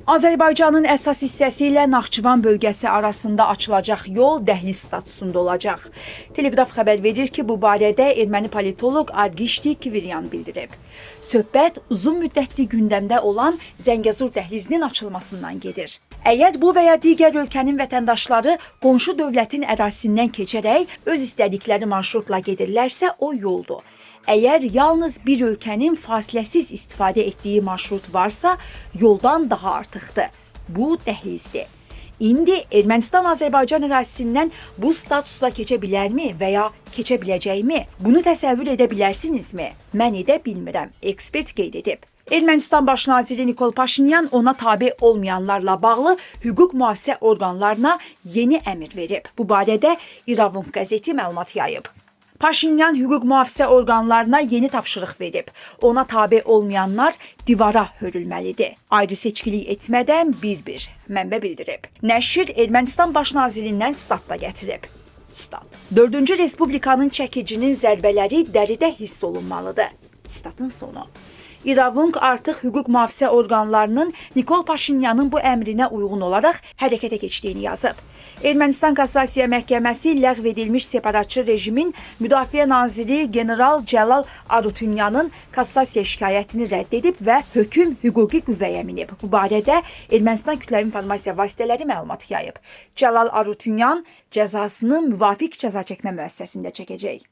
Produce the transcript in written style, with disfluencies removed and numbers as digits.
Azərbaycanın əsas hissəsi ilə Naxçıvan bölgəsi arasında açılacaq yol dəhliz statusunda olacaq. Teleqraf xəbər verir ki, bu barədə erməni politoloq Argişti Kviryan bildirib. Söhbət uzun müddətli gündəmdə olan Zəngəzur dəhlizinin açılmasından gedir. Əgər bu və ya digər ölkənin vətəndaşları qonşu dövlətin ərazisindən keçərək öz istədikləri marşrutla gedirlərsə, o yoldur. Əgər yalnız bir ölkənin fasiləsiz istifadə etdiyi marşrut varsa, yoldan daha artıqdır. Bu dəhlizdir. İndi Ermənistan Azərbaycan ərazisindən bu statusa keçə bilərmi və ya keçə biləcəkmi? Bunu təsəvvür edə bilərsinizmi? Mən edə bilmirəm, ekspert qeyd edib. Ermənistan baş naziri Nikol Paşinyan ona tabe olmayanlarla bağlı hüquq mühafizə orqanlarına yeni əmr verib. Bu barədə İravunk qəzeti məlumat yayıb. Paşinyan hüquq mühafizə orqanlarına yeni tapşırıq verib. Ona tabe olmayanlar divara hörülməlidir. Ayrı seçkilik etmədən bir-bir, mənbə bildirib. Nəşr Ermənistan baş nazirindən stat da gətirib. Stat. 4-cü Respublikanın çəkicinin zərbələri dəridə hiss olunmalıdır. Statın sonu. İravunk artıq hüquq mühafizə orqanlarının Nikol Paşinyanın bu əmrinə uyğun olaraq hərəkətə keçdiyini yazıb. Ermənistan Kassasiya Məhkəməsi ləğv edilmiş separatçı rejimin Müdafiə naziri general Cəlal Arutyunyanın kassasiya şikayətini rədd edib və hökm hüquqi qüvvəyə minib. Bu barədə Ermənistan kütləvi informasiya vasitələri məlumat yayıb. Cəlal Arutyunyan cəzasını müvafiq cəzaçəkmə müəssisəsində çəkəcək.